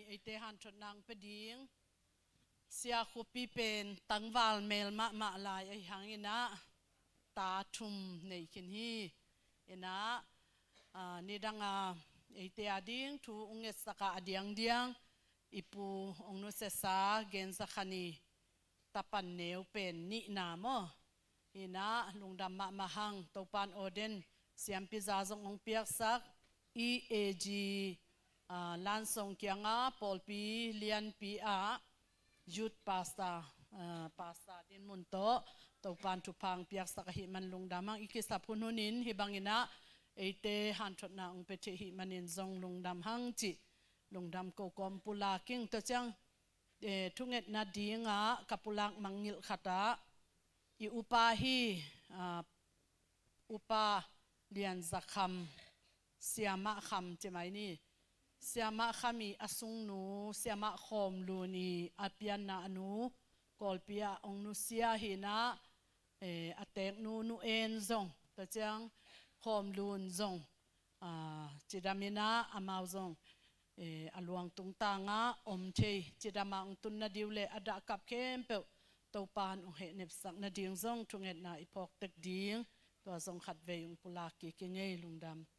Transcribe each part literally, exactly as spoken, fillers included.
Eite hanthotna hong pia ding Sia Khuapi pen tangval mel mahmah lai ahi hangin ah ta thum nei khin hi. In ah, aa, nidang a eite ading thu hong ngetsak a, a diangdiang i pu hong nusiasa Gen Za Khan i tapan neu pen nihna maw? In ah lungdam mahmah hang. Topa'n ordain siampi za zong hong piaksak, E A G, aa, Lansong kiangah pawlpi lianpi ah youth pastor, aa, Pastor Din Mun tawh Topa'n thupha hong piaksak ahih man lungdam hang. I kisap hunhun in hih bangin ah eite hanthotna hong pia thei ahih manin zong lungdam hang cih lungdam ko kawm pulak ing. Tua ciang, eh, thungetna dingah ka pulak mangngilh khat ah i upa hi, aa, Upa Lian Za Kham, Siamah Kham ci mai ni. Siamah Kham i a sungnu, Siamah Khawm Lun i a pianna a nu, Kawlpi ah hong nusia hi in ah, eh, a teeknu Nu En zong, tua ciang Khawm Lun zong, aa, cidam in ah amau zong, eh, a luang tungtang ah om thei, cidam ah hong tunna ding uh leh a dahkap khempeuh Topa'n hong hehnepsak nading zong thungetna i phawk tek ding, tua zong khatvei hong pulak kik ing ei. Lungdam.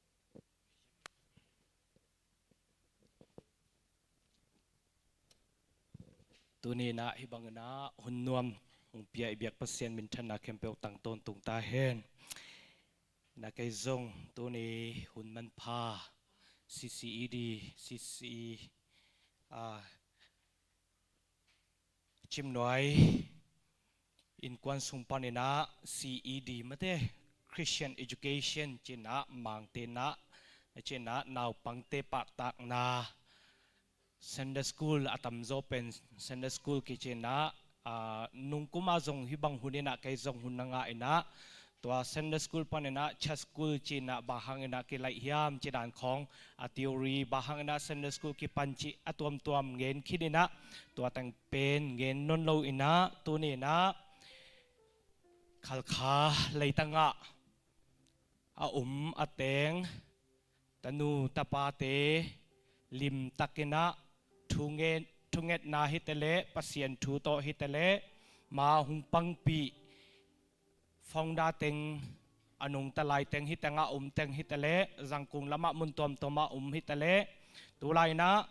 Tuni in ah hih bangin ah hun nuam hong pia i biak Pasian minthanna khempeuh tang tawntung ta hen. In ah kei zong tuni hun manpha C C E D, C C E, ah, Cimnuai innkuan sung panin ah C E D mate, Christian Education ci in ah, Mangte in ah, ci in ah naupangte pahtakna Sunday School, a tamzaw pen Sunday School kici in ah, aa, nungkum ah zong hih bang hun in ah kei zong hun na ngah in ah, tua Sunday School panin ah church school ci in ah bang hangin ah kilaih hiam cih dan khawng, a theory bang hangin ah Sunday School kipan cih a tuamtuam ngen khin in ah, tua teng pen ngen nawn lo in ah, tuni in ah Khalkha leitang ah a om a teng tanu tapate limtakin ah thunget, thungetna hi ta leh, Pasian thu tawh hi ta leh, ma hong pangpih founder teng, a nungta lai teng hi teng, a om teng hi ta leh, Zangkung lamah mun tuamtuam ah om hi ta leh, tu lai in ah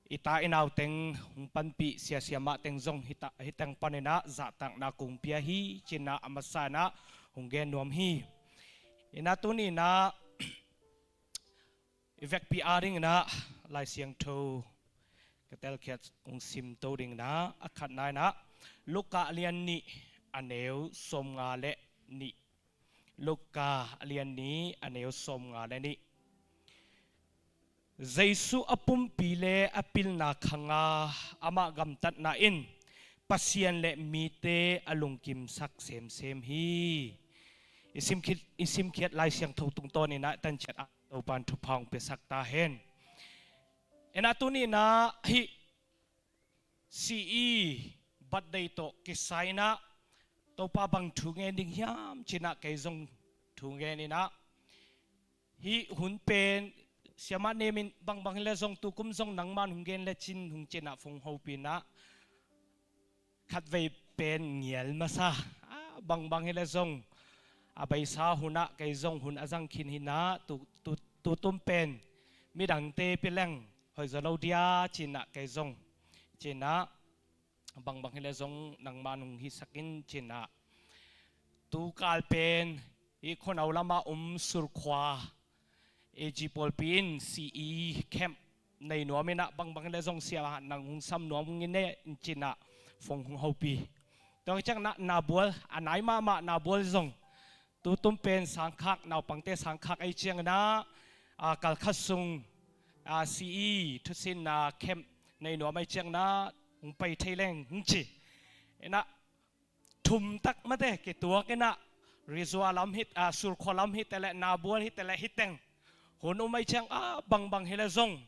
i ta i nau teng hong panpih sia siamah teng zong hi ta, hi teng panin ah zahtakna kong pia hi ci in ah a masa in ah hong gen nuam hi. In ah tuni in ah i vekpi ading in ah Lai Siangtho ka telkhiat kong simto ding in ah, a khatna in ah Luka a lian nih a neu sawmnga le nih. Luka a lian nih a neu sawmnga le nih. Jesu a pumpi le a pilna khanga amah gamtatna in Pasian le mite a lungkimsak semsem hi. I simkhiat, i simkhiat Lai Siangtho tungtawn in ah tanciat ah Topa'n thupha hong piasak ta hen. In ah tuni in ah hih C E birthday tawh kisai in ah Topa bang thu ngen ding hiam ci in ah kei zong thu ngen in ah, hih hun pen siamah nemin bangbang hi leh zong tukum zong nangman hong gen lecin hong ci in ah fong hopih in ah khatvei pen ngial masa. Ah, bangbang hi leh zong a beisa hun ah kei zong hun a zang khin hi in ah tu, tu, tutum pen midangte pia leng hoih zaw lo dia ci in ah kei zong ci in ah bangbang hi leh zong nangman hong hisak in ci in ah, tu kal pen i khuano lamah om Surkhua A G pawlpi in C E camp nei nuam in ah bangbang hi leh zong sia nang hong sam nuam hong in ne in ci in ah fong hong hopih. Tua ciang na, nabual a nai mahmah nabual zong tutum pen sangkhak, naupangte sangkhak ei ciang in ah, a, kal khat sung, a, C E thusinna camp nei nuam ei ciang in ah hong pai thei leng hong ci. In ah thumtak mate kituak in ah Rizua lam hi, a, Surkhua lam hi ta leh, nabual hi ta leh, hi teng hun um ei ciang, a, bangbang hi leh zong,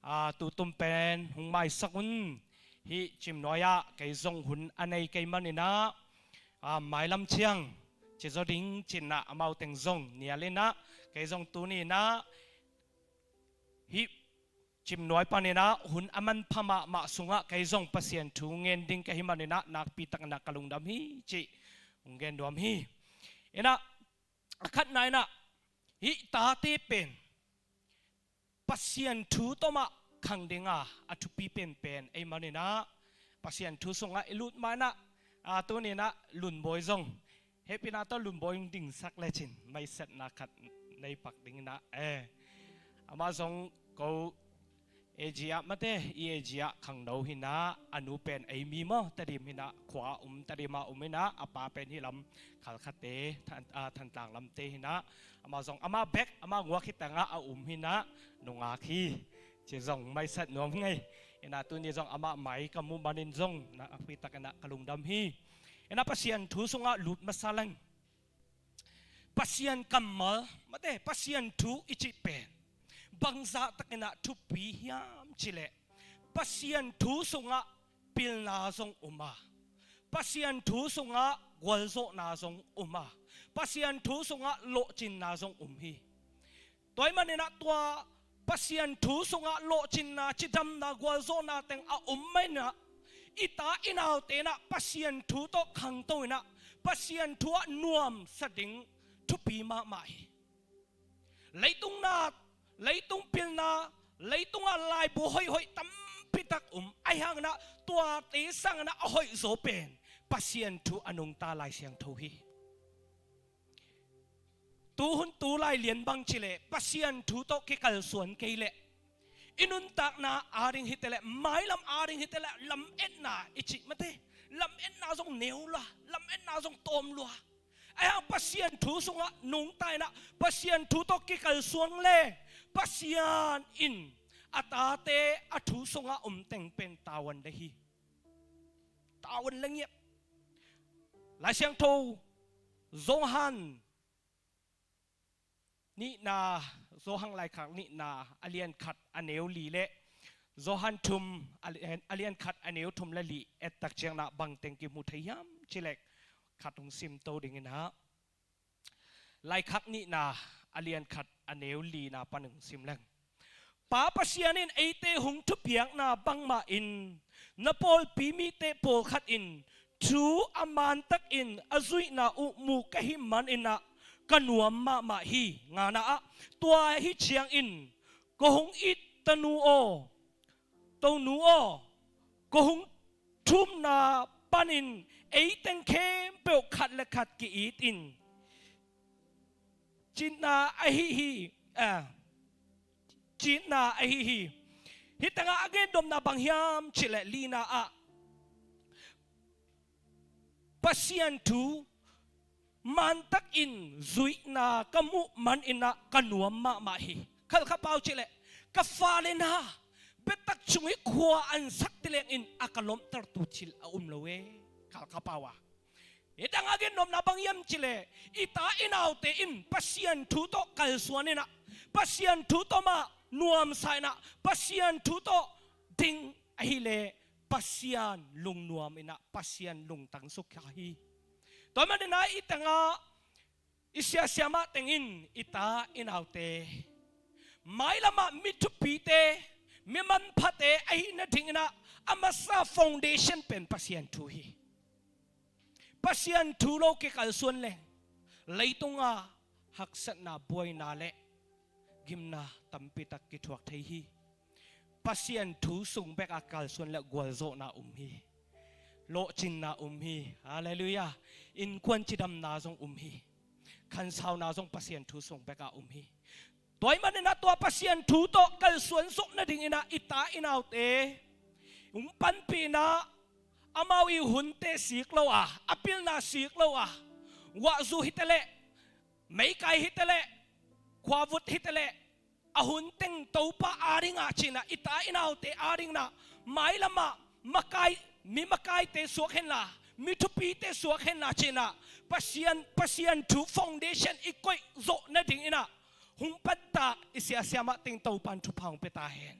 a, tutum pen hong maisak un. Hih Cimnuai ah kei zong hun a nei kei man in ah, a, mailam ciang ci zaw ding ci in ah amau teng zong nial in ah kei zong tuni in ah hih Cimnuai paninah hun a manpha mahmah sungah kei zong Pasian thu ngen ding ka hih maninah nakpi takinah ka lungdam hi cih hong gen nuam hi. Inah a khatna inah hih tate pen Pasian thu tawh mah khang dinga a thupi penpen ei maninah Pasian thu sungah i lut maninah a tuninah Lunbawi zong hehpihna tawh Lunbawi hong dingsak lecin maisetna khat nei pak dinginah e. Amah zong ko Asia mate i Asia khangno hinah a nu pen ei mi maw Tedim hinah khua a um Tedim a um hinah a pa pen hih lam Khalkhate Than, a, Thantlang lamte hinah amah zong amah bek amah nguak hi tangah a um hinah nungak hi. Ci zong maiset nuam ngei. Inah tuni zong amah mai ka muh manin zong nakpi takinah ka lungdam hi. Inah Pasian thu sungah lut masa leng Pasian kammal mate Pasian thu i cih pen bangzah takinah thupi hiam cileh Pasian thu sungah pilna zong um a, Pasian thu sungah gualzawhna zong um a, Pasian thu sungah lawhcinna zong um hi. Tua ahih maninah tua Pasian thu sungah lawhcinna cidamna gualzawhna teng a um maninah i ta i naute inah Pasian thu tawh khangto inah Pasian thu ah nuamsa ding thupi mahmah hi. Leitung na leitung pilna leitungah laibu hoihhoih tampitak um ahi hanginah tuate sanginah a hoihzaw pen Pasian thu a nungta Lai Siangtho hi. Tuhun tu lai lian bang cileh Pasian thu tawh kikalsuan kei leh i nuntakna ading hite leh mailam ading hite leh lametna i cih mate lametna zong neu lua lametna zong tawm lua. Ahi hang Pasian thu sungah nungta inah Pasian thu tawh kikalsuan le Pasian in a tate a thu sungah um teng pen tavuan le hi. Tavuan le ngiat. Lai Siangtho Johan nihna Johan laikhak nihna a lian khat a neu li le Johan thum a lian, a lian khat a neu thum le li ettak ciangna bangteng kihmu thei hiam cileh khat hong simto dinginah laikhak nihna a lian khat a neu lina pan hong sim leng Pa Pasian in eite hong thupiakna bangmah in na pawlpi mite pawlkhat in thu a mantakin a zuihna uh mu ka hih maninah ka nuam mahmah hi. Ngana ah tua hi ciangin ko hong it tanu aw tonu aw ko hong thumna panin eiteng khempeuh khat le khat ki-it in citna ahi hi. Citna ahi hi. Hih tengah a gendopna bang hiam cileh lina ah Pasian thu mantakin zuihna ka muh maninah ka nuam mahmah hi. Khalkha pau cileh ka fale na betak cungih khua an sak tilengin a ka lomtertu cil a um lo e. Khalkha pau a Hih tengah a gendopna bang hiam cileh i ta i naute in Pasian thu tawh kalsuan inah Pasian thu tawh mah nuamsa inah Pasian thu tawh ding ahileh Pasian lungnuam inah Pasian lungtang sukha hi. Tua maninah i tengah i siasia mah tengin i ta i naute mailamah mi thupite mi manphate ahi nadinginah a masa foundation pen Pasian thu hi. Pasian thu lo kikalsuan leng leitunga haksatna buaina le gimna tampitak kithuak thei hi. Pasian thu sung beka kalsuan le gualzawhna um hi. Lawhcinna um hi. Halleluiah. Innkuan cidamna zong um hi. Khansauna zong Pasian thu sung beka um hi. Tua ahih maninah tua Pasian thu tawh kalsuan zawh nadinginah i ta i naute hong panpih inah amau i hunte sik lo a a pilna sik lo a guahzu hite leh meikai hite leh khuavut hite leh a hun teng Topa adingah cinah i ta i naute adinginah mailamah makai mi makaite suak henla mi thupite suak henla cinah Pasian Pasian thu foundation i koih zawh nadinginah hong pantak i siasia mah teng Topan thupha hong pia ta hen.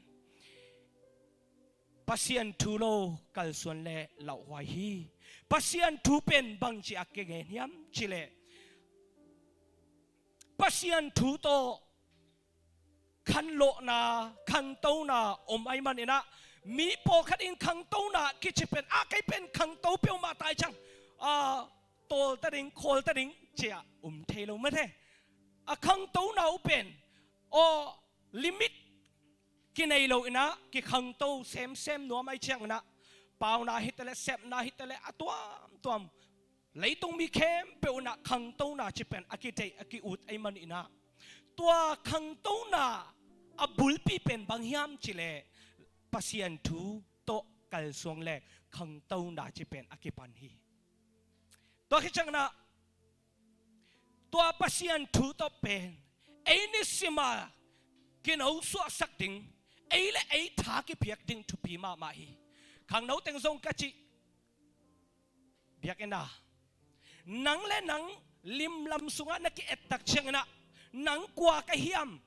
Pasian thu lo kalsuan le lauhuai hi. Pasian thu pen bangci a kingen hiam cileh Pasian thu tawh khanlawhna, khangtona om ahih manin ah, mi pawlkhat in khangtona kici pen, a, kei pen khangto peuhmah ta hi ciang, a, tawlta ding, khawlta ding ci-a um thei lo mate. A khangtona uh pen, aw, limit kinei lo in ah, kikhangto semsem nuam ahih ciangin ah, pauna hi ta leh, sepna hi ta leh, a tuamtuam, leitung mi khempeuh in ah khangtona ci pen a kideih, a ki-ut ahih manin ah, tua khangtona a bulpi pen bang hiam cih leh, Pasian thu tawh kalsuan leh khangtona ci pen a kipan hi. Tua khit ciangin ah, tua Pasian thu tawh pen ei nisim a kinosuahsak ding, ei le ei tha kipiak ding thupi mahmah hi. Khangno teng zong ka cih, biakinn ah, nang le nang limlam sungah na ki-et tak ciangin ah, nang kua ka hiam,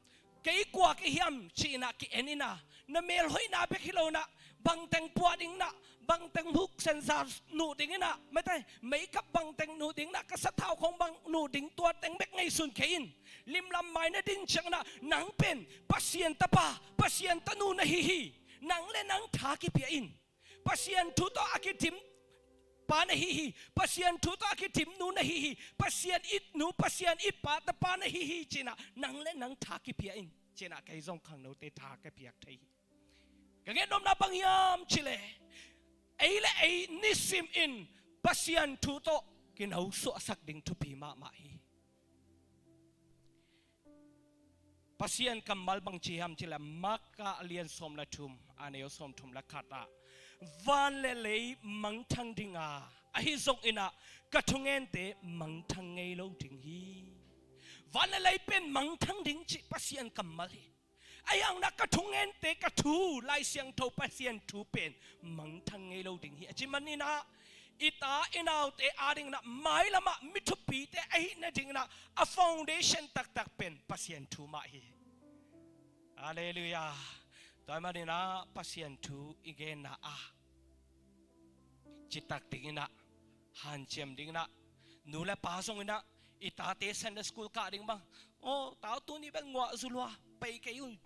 kei kua ka hiam ci-in ah ki-en in ah, na melhoihna bek hi lo in ah, bangteng pua ding in ah, bangteng huk sensa nuh ding in ah, mate, makeup bangteng nuh ding in ah, ka sathau khong bang nuh ding, tua teng bek ngaihsun kei in. Limlam mai na din ciangin ah, nang pen Pasian tapa, Pasian tanu na hi hi. Nang le nang tha kipia in. Pasian thu tawh a kidim pa na hi hi. Pasian thu tawh a kidim nu na hi hi. Pasian it nu, Pasian it pa, tapa na hi hi ci-in ah, nang le nang tha kipia in ci-in ah, kei zong khangnote tha ka piak thei hi. Ka ngetnuamna bang hiam cih leh, ei le ei nisim in Pasian thu tawh kinosuahsak ding thupi mahmah hi. Pasian kammal bang ci hiam cih leh, Mark a lian sawm le thum, a neu sawmthum le khat ah, van le lei mangthang ding a, ahi zongin ah ka thungente mangthang ngei lo ding hi. Van le lei pen mangthang ding cih Pasian kammal hi. Ahi hangin ah ka thungente, ka thu, Lai Siangtho Pasian thu pen mangthang ngei lo ding hi. A ci manin ah, i ta i naute adingin ah mailam ah mi thupite ahih nadingin ah a foundation taktak pen Pasian thu mah hi. Halleluiah. Tua ahih manin ah Pasian thu i genna ah citak dingin ah, hanciam dingin ah, nu le pa zongin ah, i tate Sunday school kah ding bang, aw, tau tuni bel nguah zu lua, pai kei un.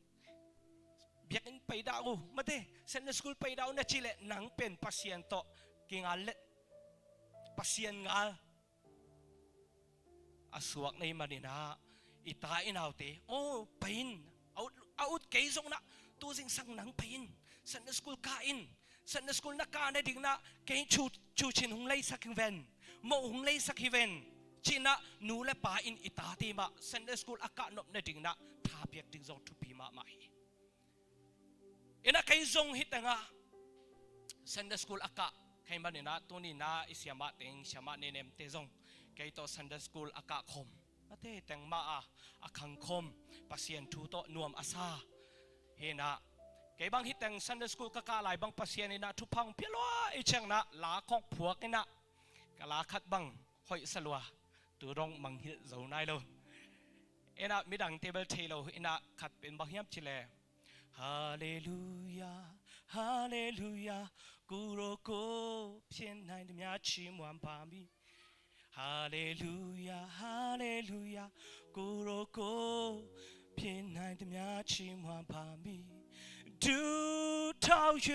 Biakinn pai dah uh, mate, Sunday school pai dah uh na cih leh, nang pen Pasian tawh kingal leh, Pasian ngal a suak na hih manin ah, i ta i naute, aw, pai in, a ut, a ut kei zongin ah, tu zingsang nang pai in, Sunday school kah in, Sunday school na kah nadingin ah, kei cu, cucin hong leisak hi ven, moh hong leisak hi ven, ci-in ah, nu le pa in i tate mah Sunday school a kah nop nadingin ah tha piak ding zong thupi mahmah hi. In ah kei zong hih tengah Sunday school a kah ka hih manin ah, tuni in ah i siamah teng, siamah nenemte zong kei tawh Sunday school a kah khawm, mate, hih teng mah a, a khang khawm, Pasian thu tawh nuam a sa hi in ah, kei bang hih teng Sunday school ka kah lai bang Pasian in ah thupha hong pia lua ahih ciangin ah, la khawng phuak in ah, ka la khat bang hoih sa lua, tu dong mangngilh zo nai lo. In ah midangte bel thei lo, in ah khat pen bang hiam cih leh, Halleluiah, halleluiah, ကိုယ်တော်ကို ဖြစ်နိုင်သမျှ ချီးမွမ်းပါမည်။ Halleluiah, halleluiah, ကိုယ်တော်ကို ဖြစ်နိုင်သမျှ ချီးမွမ်းပါမည်။ ဒူးထောက်၍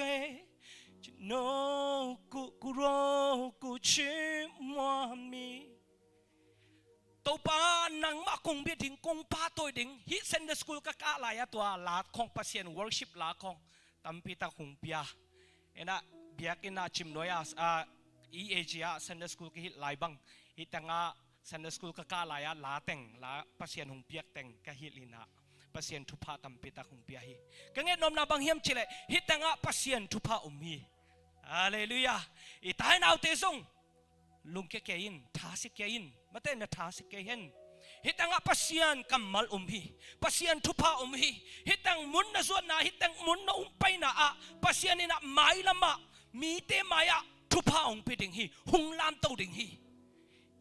ကျွန်တော်ကို ကိုယ်တော်ကို ချီးမွမ်းမည်။ Topa, nangmah kong bia ding, kong pahtawi ding. Hih Sunday school ka kah lai-a tua la khawng, Pasian worship la khawng tampi tak hong pia. In ah biakinn ah, Cimnuai ah, ah, E A G ah Sunday school ka hilh lai bang, hih tengah Sunday school ka kah lai-a la teng, la Pasian hong piak teng ka hilh in ah, Pasian thupha tampi tak hong pia hi. Ka ngetnuamna bang hiam cih leh, hih tengah Pasian thupha om hi. Halleluiah. I ta i naute zong lungkia kei in, thasia kei in, mate, na thasia kei hen. Hih tengah Pasian kammal om hi. Pasian thupha om hi. Hih teng mun na zuatna, hih teng mun na hong paina ah, Pasian in ah mailam ah, mite mai-ah thupha hong pia ding hi, hong lamto ding hi.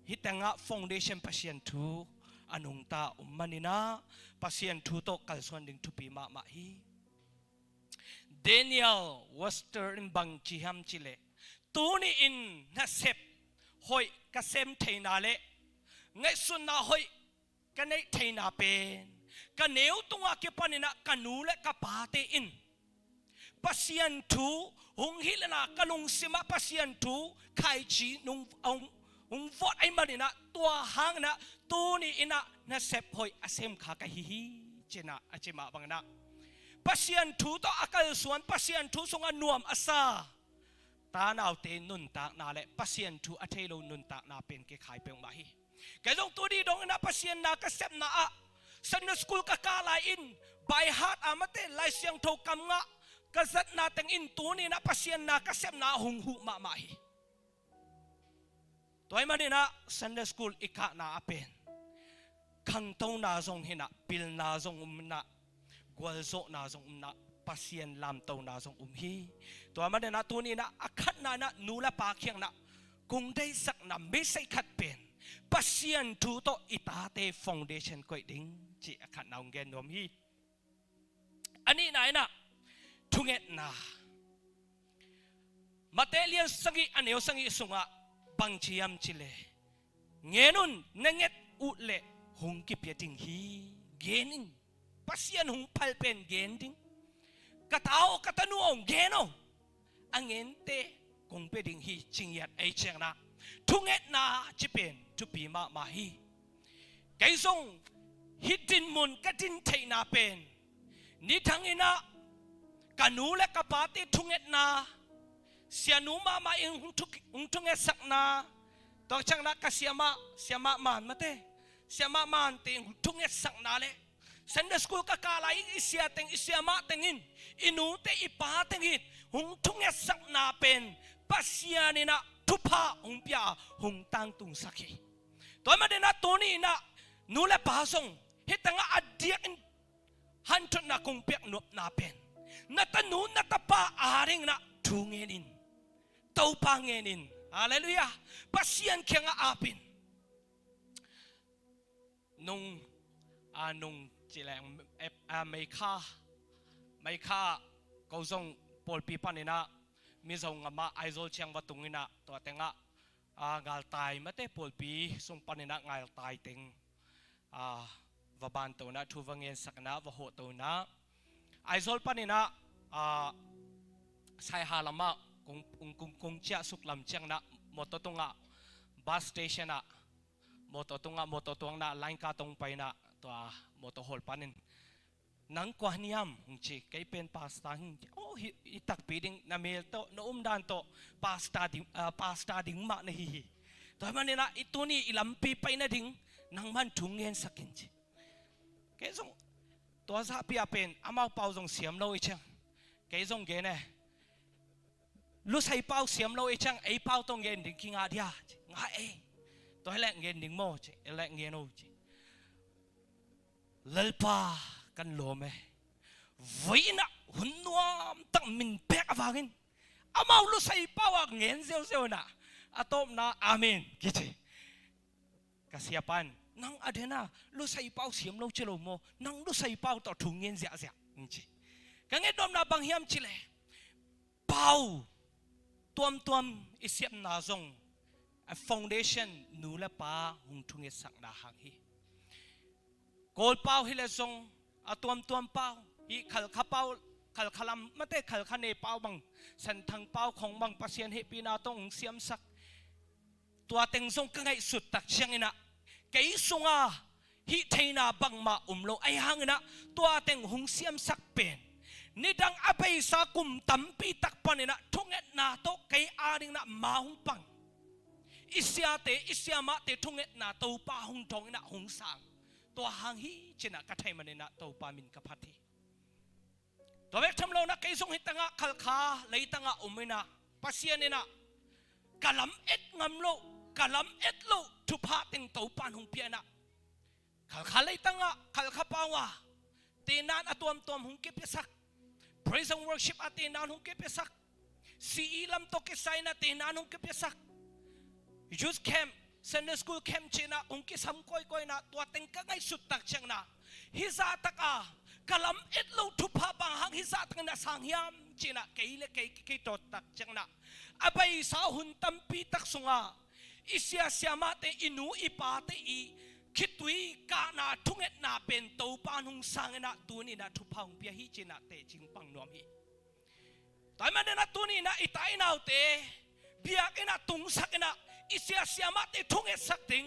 Hih tengah foundation Pasian thu a nungta om manin ah, Pasian thu tawh kalsuan ding thupi mahmah hi. Daniel Webster in bang ci hiam cih leh, tuni-in nasep hoih ka sem theina le ngaihsutna hoih ka neih theina pen Ka neu tungah kipaninah ka nu le ka pate in Pasian thu hong hilhna ka lungsimah Pasian thu khaici nung hong, hong vot ahi maninah tua hanginah tuni inah nasep hoih a sem kha ka hi hi cinah a ci mah banginah Pasian thu tawh a kalsuan Pasian thu sungah nuam a sa tanaute nuntakna le Pasian thu a thei lo nuntakna pen kikhai peuhmah hi. Kei zong tuni donginah Pasian na ka sepna ah Sunday school ka kah lai-in by heart a mate Lai Siangtho kam ngah ka zatna tengin tuninah Pasian na ka sepna ah hong huh mahmah hi. Tua hi maninah Sunday school i kahna a pen khangtona zong hinah pilna zong um inah gualzawhna zong um inah Pasian lamtona zong um hi. Tua maninah tuninah a khatna inah nu le pa khianginah kong deihsakna message khat pen Pasian thu tawh i tate foundation koih ding cih a khatna hong gen nuam hi. A nihna inah thungetna Mate lian sagih a neu sagih sungah bang ci hiam cih leh ngen un na nget uh leh hong kipia ding hi. Gen in Pasian hong phal pen gen ding. Ka ta aw ka tanu aw gen aw a ngente kong pia ding hi ci ngiat ei cianginah thungetna ci pen thupi mahmah hi. Kei zong hih dinmun ka din theihna pen nidang inah ka nu le ka pate thungetna sianu mahmah in hong thu, hong thungetsakna tua cianginah ka siamah siamah man mate siamah mante hong thungetsakna le Sunday school ka kah lai-in i sia teng i siamah tengin i nute i pa tengin hong thungetsakna pen Pasian inah thupha hong pia hong tangtungsak hi. Tua maninah tuni inah nu le pa zong hih tengah a diakin hanthotna kong piak nuamna pen na tanu na tapa a dinginah thu ngen in Topa ngen in. Halleluiah. Pasian kiangah apin nung a nung cileng a meikha meikha ko zong pawlpi paninah Mizo ngamah Aizawl ciang va tunginah tua tengah a ngaltai mate pawlpi sung paninah ngaltai teng a va banto inah thu va ngensak inah va hawhto inah Aizawl paninah a Saiha lamah kung, kung, kung, kung ciah suk lam cianginah mawtaw tungah bus station ah mawtaw tungah mawtaw tuangna lainka tong paina tua mawtaw hawl panin nang kua niam hong ci kei pen pasta hing ci. Oh hi, hi takpi ding na mel tawh na umdan tawh pasta ding, uh, pasta ding mah na hi hi. Tua hi maninah i tuni i lampi paina ding nangman thu ngensak in ci. Kei zong tua zahpi a pen amau pau zong siam lo i ciang kei zong gen e. Lusei pau siam lo i ciang ei pau tawh ngen ding kingah dia ci ngah ei. Tua hileh ngen ding maw ci eleh ngen o ci. Lalpa kan lawm e. Voi inah hun nuamtak min pek a vangin amau lusei pau a ngen ziauziau inah a tawpna amen kici. Ka siapan nang a dena lusei pau siam lo ci lo maw nang lusei pau tawh thu ngen ziahziah ci. Ka ngetnuamna bang hiam cileh pau tuamtuam i siamna zong a foundation nu le pa hong thungetsakna hang hi. Kawl pau hileh zong a tuamtuam pau hi Khalkha pau Khalkha lam mate Khalkha ne pau bang Santhang pau khong bang Pasian hehpihna tawh hong siamsak. Tua teng zong ka ngaihsut tak cianginah kei sunga hih theina bangmah um lo ahi hanginah tua teng hong siamsak pen nidang a beisa kum tampi tak paninah thungetna tawh kei a dinginah ma hong pang i siate i siamahte thungetna Topa hong dong inah hong sang tua hang hi cinah ka thei maninah Topa min ka phat hi. Tua bek tham lo inah kei zong hi tangah Khalkha leitangah um inah Pasian inah ka lam et ngam loh ka lam et loh thupha teng Topa in hong pia inah Khalkha leitangah Khalkha pau a tenan a tuamtuam hong kipiasak. Praise and worship a tenan hong kipiasak. C E lam tawh kisai inah tenan hong kipiasak. Youth camp Sunday school camp cinah hong kisam kawikawi inah tua teng ka ngaihsut tak cianginah hih zahtak a ka lam et lo thupha bang hang hih zahtak inah sang hiam cinah kei le kei kei tawh tak cianginah a beisa hun tampi tak sunga i sia siamahte i nu i pate i khitui kahna thungetna pen Topa in hong sang inah tuni inah thupha hong pia hi ci-inah teci pang nuam hi. Tua ahih manin ah tuni inah i ta i naute biakinn ah tungsak inah i siasia mahte thungetsak ding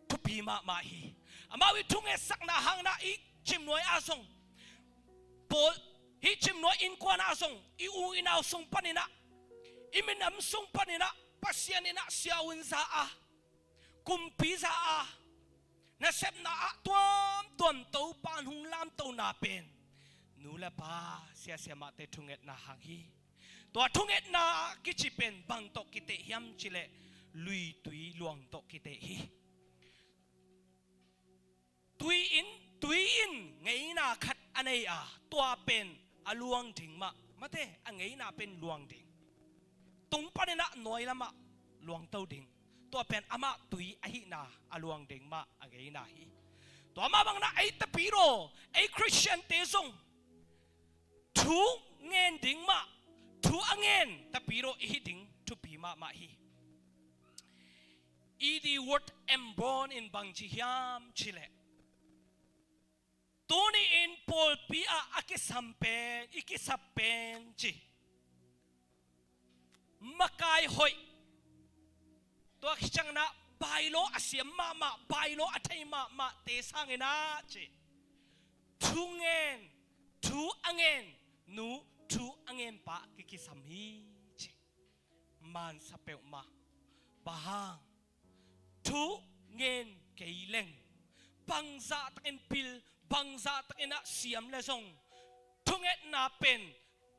thupi mahmah hi. Amau i thungetsakna hang inah i cimnuai ah zong, pawl, hih cimnuai innkuan ah zong, i u i nau sung pan inah, i minam sung pan inah Pasian inah siavuan za a, kumpi za a, nasepna ah tuamtuam Topa in hong lamtona pen nu le pa, siasia mahte thungetna hang hi. Tua thungetna kici pen bang tawh kiteh hiam cih leh luitui luang tawh kiteh hi. Tui in, tui in ngeina khat a nei a, tua pen a luang ding mah, mate, a ngeina pen luang ding. Tung pan inah nuai lamah luangto ding. Tua pen amah tui ahihna a luang ding mah a ngeina hi. Tua mah bang inah ei Tapidaw, ei Khristiante zong thu ngen ding mah, thu a ngen Tapidaw i hi ding thupi mahmah hi. E D Ward Emborn in bang ci hiam cih leh, tuni in pawlpi ah a kisam pen, i kisap pen ci, makai hoih, tua khit ciang inah bylaw a siam mahmah, bylaw a thei mahmahte sang inah ci, thu ngen, thu a ngen nu, thu a ngen pa kikisam hi ci. Mansa peuhmah. Bang hang? Thu ngen kei leng, bangzah takin pil, bangzah takin ah siam le zong, thungetna pen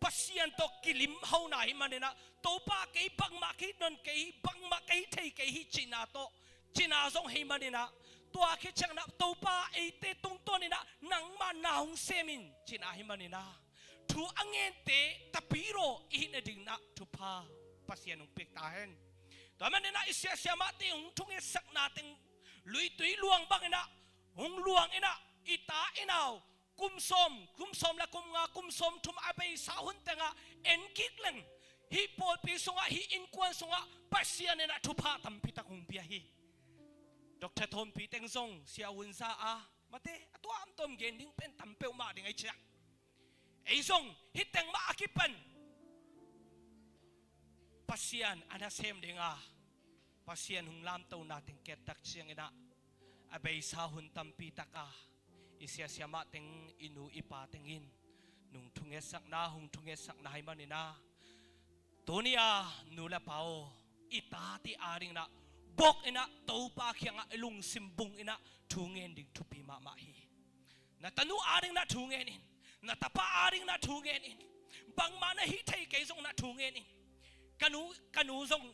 Pasian tawh kilimhona hi man inah, Topa, kei bangmah ka hih nawn kei hi, bangmah ka hih thei kei hi cihna tawh, cihna zong hi man inah, tua khit ciang inah Topa, eite tungtawn inah nangmah na hong sem in cihna hi man inah, thu a ngente Tapidaw i hih nading inah thupha Pasian hong piak ta hen. Tua man inah i siasia mahte hong thungetsakna teng luitui luang bang inah hong luang inah, i ta i nau kum sawm, kum sawm le kum nga, kum sawm thum a beisa hun tengah en kik leng, hih pawlpi sungah, hih innkuan sungah Pasian inah thupha tampi tak hong pia hi. Doctor Thawmpi teng zong siavuan za a, mate, a tuamtuam gen ding pen tam peuhmah ding ahi ciah. Ei zong hih teng mah a kipan Pasian a nasem ding a, Pasian hong lamtona teng kiat tak ciang inah, a beisa hun tampi tak a, i siasia mah teng, i nu i pa teng in nung thungetsakna, hong thungetsakna hi man inah, tuni a nu le pa aw, i tate ading inah bok inah Topa kiangah i lungsim bung inah thu ngen ding thupi mahmah hi. Na tanu ading inah thu ngen in, na tapa ading inah thu ngen in, bangmah na hih thei kei zong inah thu ngen in. Ka nu, ka nu zong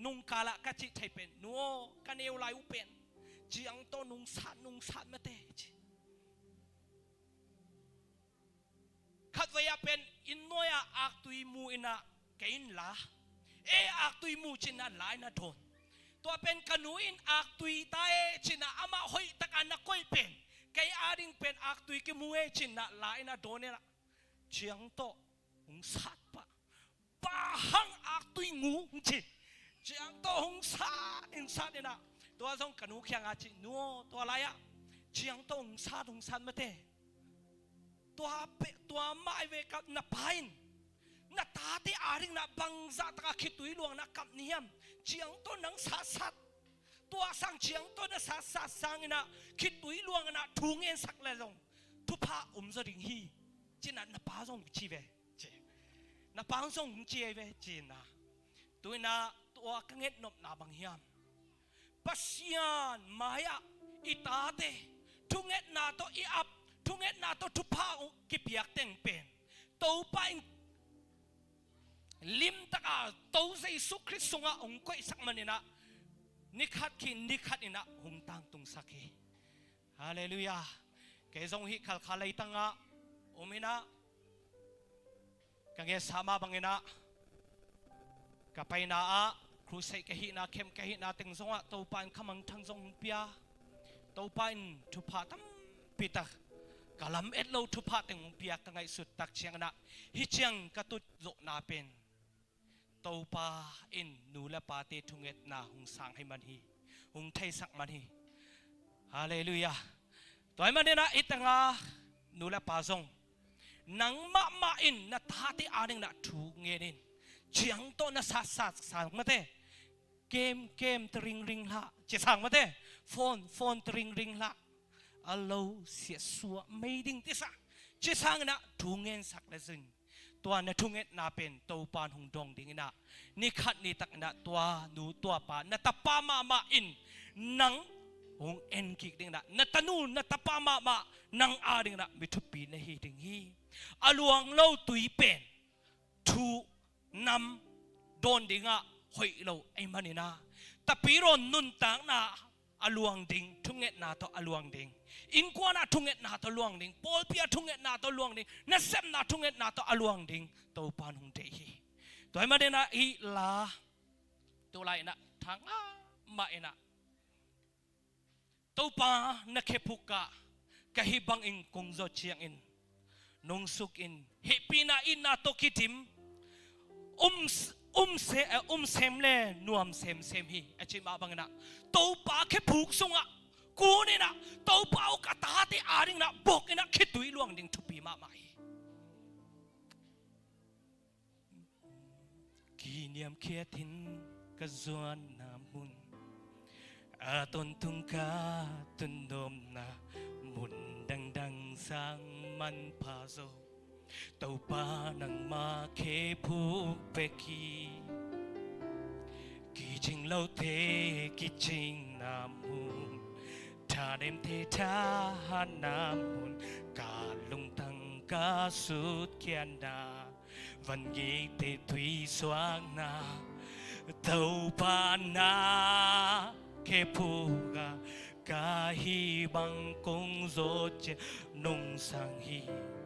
nungkal ah ka cih thei pen, nu aw, ka neu lai uh pen ciang tawh nungsat, nungsat mate ci. Khatvei ah pen inn nuai ah aktui mu inah kei in la, e, aktui mu ci inah la inah dawn. Tua pen ka nu in aktui ta e ci inah amah hoih takin na koih pen, kei ading pen aktui kimu e ci inah la inah dawn inah, ciang tawh hong sat pah. Bang hang aktui ngu hong ci, ciang tawh hong sat, hong sat inah, tua zong ka nu kiangah ci, nu aw, tua lai ah ciang tawh hong sat, hong sat mate. Tua pe, tua mah ahi ve, ka, na pa in na tate ading inah bangzah takin khitui luang na kap ni hiam? Ciang tawh nang satsat, tua sang ciang tawh na satsat sang inah khitui luang inah thu ngensak le zong thupha om zaw ding hi ci inah na pa zong ci ve ci. Na pa zong ci ahi ve ci inah. Tu inah tua ka ngetnopna bang hiam? Pasian mai-ah i tate thungetna tawh i ap, thungetna tawh thupha kipiak teng pen Topa in limtakin To Jesu Khrist sungah hong koihsak man inah, ni khat khin ni khat inah hong tangtungsak hi. Halleluiah. Kei zong hih Khalkha leitangah om inah, ka ngetsa mah bang inah, ka paina ah, crusade ka hihna, camp ka hihna teng zongah Topa in khamangthang zong hong pia. Topa in thupha tampi tak, ka lam et lo thupha teng hong pia ka ngaihsut tak ciang inah, hih ciang ka tut zawhna pen Topa in nu le pate thungetna hong sang hi man hi, hong theisak man hi. Halleluiah. Tua ahih manin ah, hih tengah nu le pa zong, nang mahmah in na tate adingin ah thu ngen in. Ciang tawh na satsat sang mate. Game, game tawh ringring hlah. Ci sang mate. Phone, phone tawh ringring hlah. A lo siatsuah mei ding ci sa. Ci sangin ah thu ngensak le zin, tua na thungetna pen Topa'n hong dawng dingin ah, ni khat ni takin ah tua nu tua pa, na tapa mahmah in nang hong en kik dingin ah, na tanu na tapa mahmah nang adingin ah mi thupi na hi ding hi. A luang lo tui pen thu nam dawn dingah hoih lo ahih manin ah, Tapidaw nuntakna a luang ding, thungetna tawh a luang ding, innkuan ah thungetna tawh luang ding, pawlpi ah thungetna tawh luang ding, nasepna thungetna tawh a luang ding Topa'n hong deih hi. Tua ahih manin ah hih la, tu lai-in ah thang ah mah in ah, Topa na khephuk ah ka hih bangin kong zawh ciangin nungsuk in, hehpihna itna tawh kidim, um, um se, eh, um sem le nuam semsem hi, a cih mah bangin ah, Topa khephuk sungah kun in ah, Topa aw ka tate adingin ah bok in ah khitui luang ding thupi mahmah hi. Kiniamkhiat in ka zuanna mun, a tawntung ka tun nopna mun dangdang sang manpha zaw, Topa nangmah khephuk bek hi. Kicing lote kicingna mun, thanemte thahatna mun, ka lungtang ka sutkhiatna, vangikte tui suakna, Topa na khephuk ah ka hih bang kong zawh ciang nungsang hi.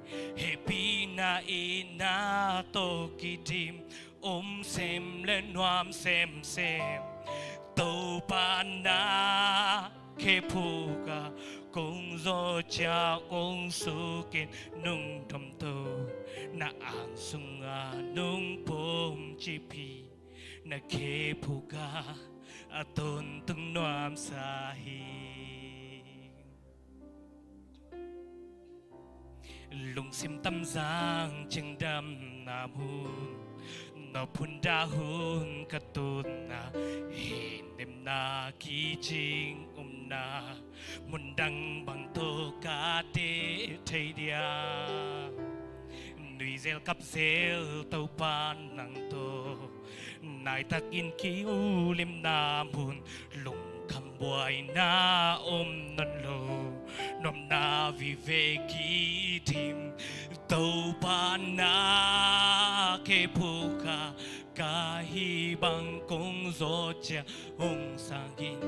Hehpihna itna tawh kidim, um sem le nuam semsem, Topa na khephuk ah kong zawh ciang ungsuk in, nungdamto na ang sungah nungpom cip hi. Na khephuk ah a tawntung nuamsa hi. Lungsim tamzang ciangdamna mun, nawphun dah hun ka tutna, hehnemna kicing umna, mundang bang tawh ka teh thei dia. Nuizel kapzel Topa nang tawh, naitakin kiulimna mun, lungkham buaina om nawn lo, nuamna vive kidim, Topa na khephuk ah ka hih bang kong zawh ciang ungsang in.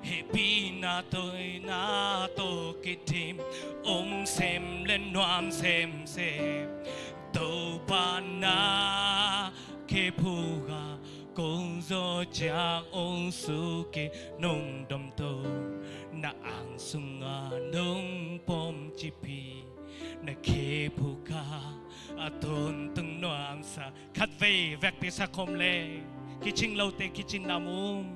Hehpihna tawh itna tawh kidim, um sem le nuam semsem, Topa na khephuk ah kong zawh ciang ungsuk in, nungdamto na ang sungah nungpom cip hi. Na khephuk ah a tawntung nuamsa. Khatvei vekpi sa khawm le, kicing lote kicinna mun,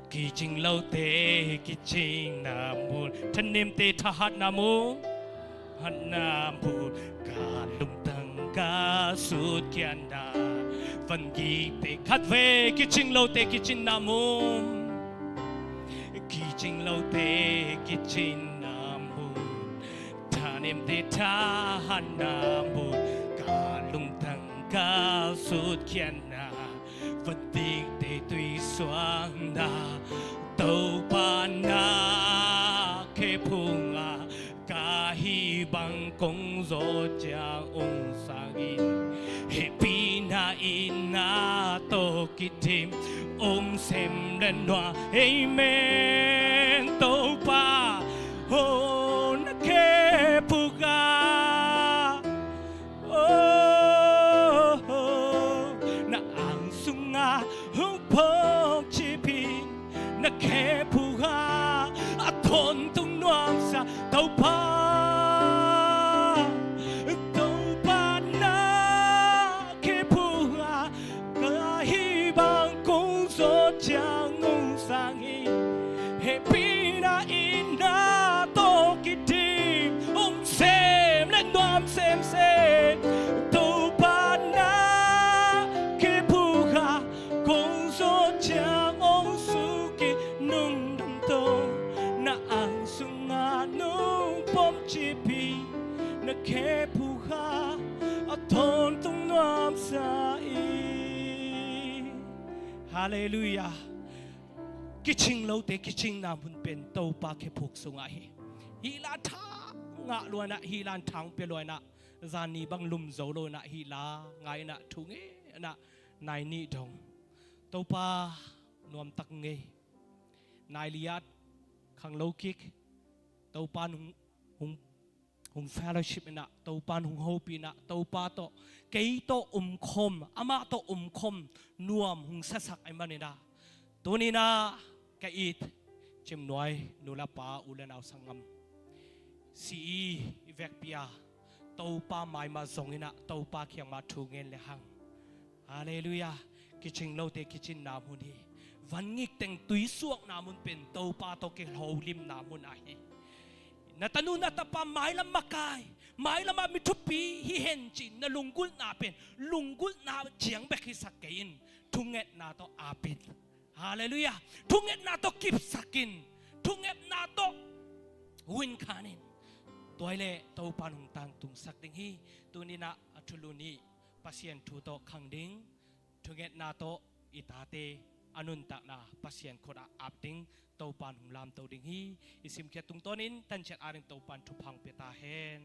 kicing lote kicinna mun, thanemte thahatna mun, hatna mun, ka lungtang ka sutkhiatna, vangikte, khatvei kicing lote kicinna mun, kicing lote kicinna mun, thanemte thahatna mun, ka lungtang ka sutkhiatna, vangikte tui suakna, Topa na khephuk ah ka hih bang kong zawh ciang ungsang in. Hehpihna itna tawh kidim, um sem le nuam, amen. Topa, oh, na khephuk ah, oh, na ang sungah hong pom cip hi. Na khephuk ah a tawntung nuamsa Topa, Topa na khephuk ah ka hih bang kong zawh ciang ungsang hi. Hehpihna i Tawntung nuamsa i. Halleluiah. Kicing lote kicingna mun pen Topa khephuk sungah hi. Hih la tha ngah luanah, hih la thang pia luanah, zan ni bang lum zo loinah, hih la ngainah thu ngenah nai nih dong. Topa nuamtak ngei. Nai liat khang lo kik. Topa nung hung hung fellowship inah, Topa in hung hopih inah, Topa tawh, kei tawh umkhawm, amah tawh umkhawm nuam hung siasak ahih maninah, tuninah ka it cimnuai nu le pa, u le nau, sanggam, si i vekpi a, Topa maimah zong inah, Topa kiangmah thu ngen le hang. Halleluiah. Kicing lote kicinna mun hi. Vangik teng tuisuakna mun pen Topa tawh kiholimna mun ahi. Na tanu na tapa mailam makai, mailamah mi thupi hi hen ci-in na lunggulhna pen lunggulhna ciang bek hisak kei in, thungetna tawh apin. Halleluiah. Thungetna tawh kipsakin, thungetna tawh win khanin, tua hileh Topa in hong tangtungsak ding hi. Tuninah a thulu nih Pasian thu tawh khang ding, thungetna tawh i tate a nuntakna Pasian khutah ap ding Topa in hong lamto ding hi. I simkhiat tungtawnin tanciat ading Topa in thupha hong pia ta hen.